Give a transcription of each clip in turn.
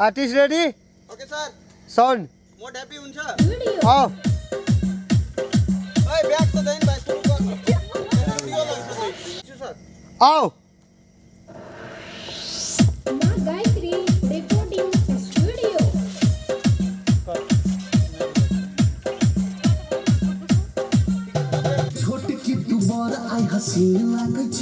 Artist ready? Okay sir. Sound. Mode happy हुन्छ। Of. ओइ back त then भाइ सुरु गर्नु। सर। आओ। मां गायत्री रिकॉर्डिंग स्टूडियो। छोट की तू बर I हसीन लागै छ,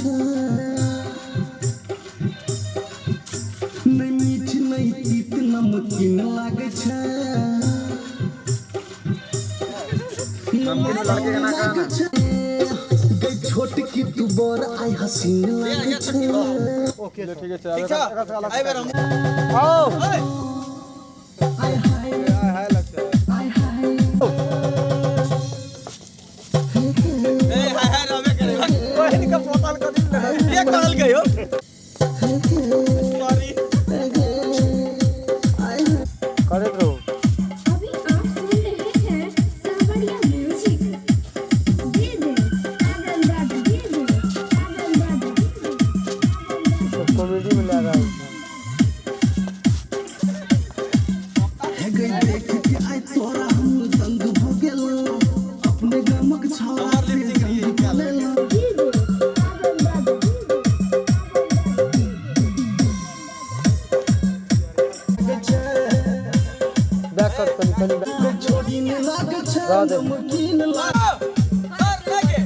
नै मीठ नै तीत नमकीन लागै छ। गई छोट की तू बर I हसीन लागै छ। ओके ठीक है ठीक छ। आई बेर हम आओ। आय हाय हाय लगता है। आय हाय ए हाय हाय रमे करे बहन का बोतल का दिन लगा ये कहल गयो। सॉरी करैत रहू। अभी आप सुन रहे हैं सावरिया म्यूजिक। डीजे आनंद दादा, डीजे आनंद दादा। सब कॉमेडी में लगा है। गई देख के आय तोरा हम दंग भ गेलो, अपने गामक छौड़ा से जंग क लेलो। डीजे आनंद दादा, बैक कर कनी कनी बैक। छोड़ी ने लागै छ नमकीन लाग कर लगे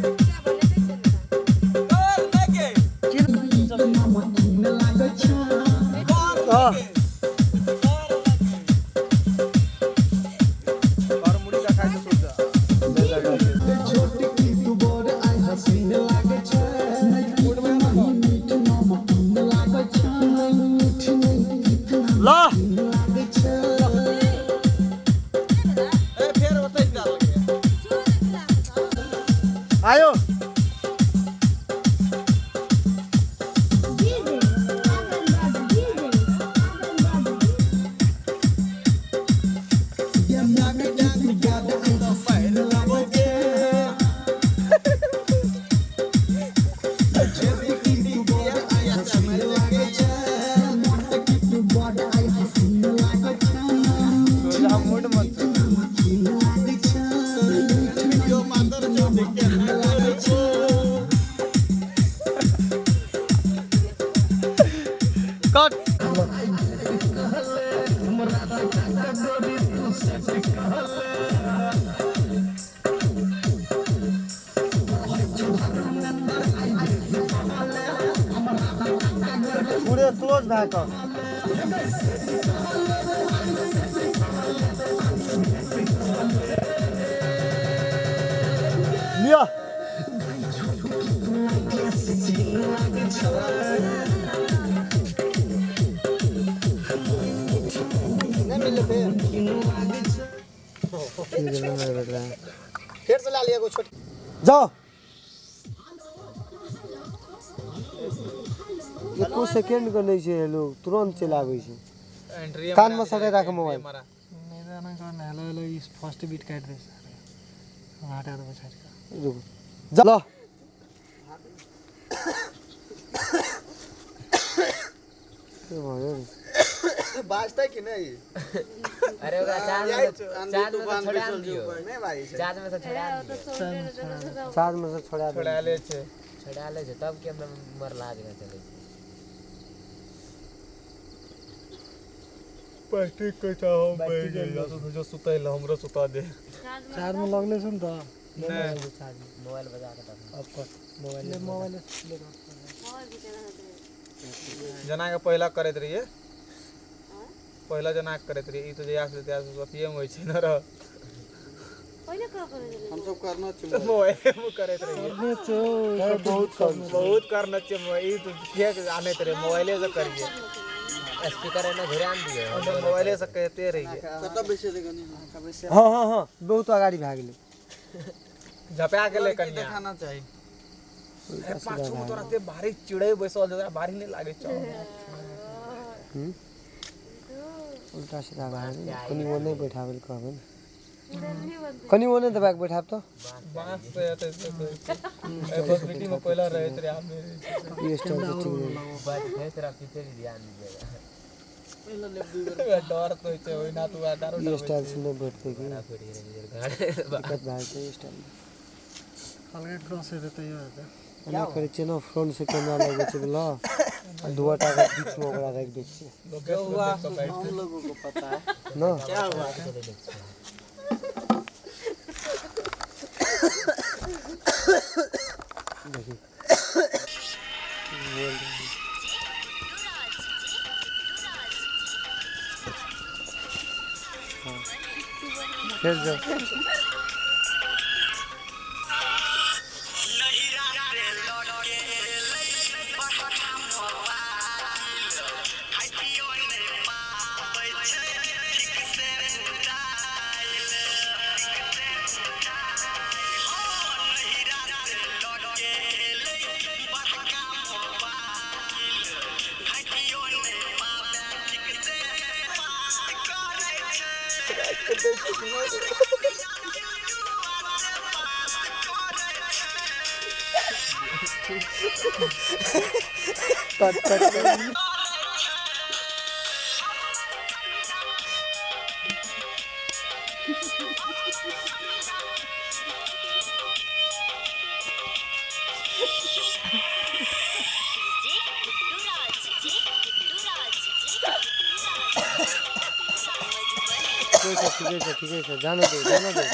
कर लगे नमकीन लागै छ। कर लगे और मुड़ी का खाए तो सुन जा। छोट की तू बर I हसीन लागै छ, नै तीत नहीं मीठ नमकीन लागै छ, नै मीठ नै तीत ल नमकीन लागै छ। ए फेर ओतै डाल लगे। आयो। डीजे आनंद दादा, डीजे आनंद दादा। ये मोट की तू बर I हसीन लागै छ, छोट की तू बर I हसीन लागै छ, मोट की तू बर I हसीन लागै छ, हम मूड मत नमकीन लागै छ, मीठ वीडियो मादर जो देख के लागै छ। कट। पूरे क्लोज भए कऽ लिअ। नहीं मिले फिर फिर से ला लिया को छोट जाओ। एको सेकेंड के नहीं छै लोग तुरंत चलि आबै छै। एंट्री कान में सटे राख मोबाइल। हेलो हेलो इस फर्स्ट बीट काट दे हटा देबो छाड़ि कऽ। रुकू जा ल। के भयो रे? बाजतै कि नहीं? अरे ओकरा चार्ज में चार्ज में से छोड़ा दियो, नहीं बाजै छै। चार्ज में से छोड़ा दियो, चार्ज में से छोड़ा दे। छोड़ा ले छे छोड़ा ले छे तब के हमरा मरला जगह चले छै। पैट्रिक के चाहो बैठ गेल तो जो सुतैल हमरो सुता दे। चार्ज में लगले छौ न त नहीं मोबाइल बजा के तब अब कर मोबाइल ले मोबाइल ले। जना के पहला करैत रहिए, पहला जना के करैत रहिए। ई तो जया से तया से अथिए में होइ छै न रह। हम सब करना छै मोबाइल में करैत रहिए। बहुत कम बहुत करना छै मोबाइल। ई तो किया आनैत रहिए मोबाइले से करिए। स्पीकर एना घुरा दियो, मोबाइले से कहते रहिए। कत बेसे दे गनी कब से। हाँ हाँ हाँ बहुत अगाडि भए गेलै। झपा गेलै कनिया देखाना चाही। अरे पाछू में तोरा ते भारी चिड़ै बैसल छै, तोरा भारी नहीं लागै छौ। उल्टा सीधा भए गेलै। कनी ओने बैठाबै लए कहबै ने, कनी ओने दबा के बैठाब तो बांस से एतै से फैसिलिटी में पहला रहैत रहे, आब नहीं रहै छै। ये स्टाइल से ठीक रहे। वो बात है, तेरा पीछे भी ध्यान दीजिएगा। डर तो होय छै ओहिना तू आधारो ई स्टाइल से नहीं बैठते की दिक्कत भए छै स्टाइल में। अलगे क्रॉस हेतै तैयो हेतै। एना करै छियै ने, फ्रंट से कैमरा लगबै छै बोला आ दुटा के बीच में ओकरा राखि दै छियै। जो हुआ हम लोगों को पता है ना क्या हुआ। देखी फिर जाओ। कट कट कट। ठिकै छ ठिकै छ, जान दे जान दे।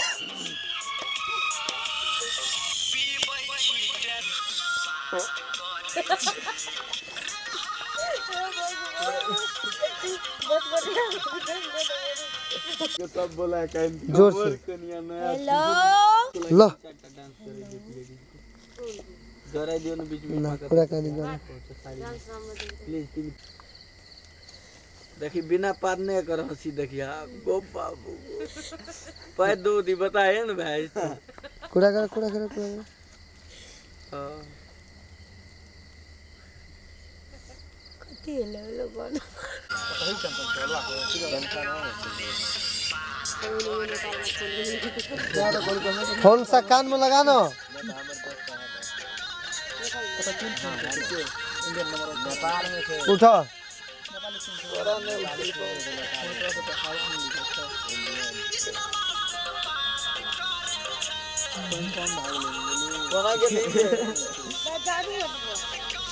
सब बोला है जोर से। हेलो ल गराई दियो न बीच में ना पूरा कहानी गाना। प्लीज प्लीज देखी बिना पारने कर हंसी देखिए गो बाबू पैर दो दी बताए न भाई। कुरा कर कुरा कर कुरा कर। हां कति हेलो हेलो बोल। फोन सा कान में लगा ना। उठा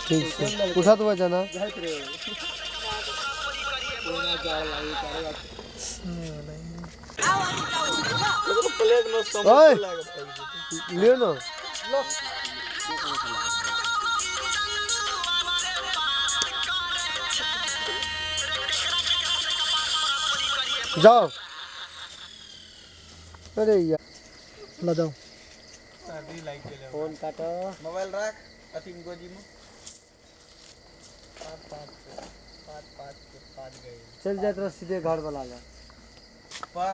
ठीक से उठा तो जाना। ओए लियो ना। जाओ। अरे यार ल जाओ। फोन काटो, मोबाइल राख अथी में गोजी में। 5 5 5 5 के 5 गए। चल जाए तो सीधे घर वाला जा।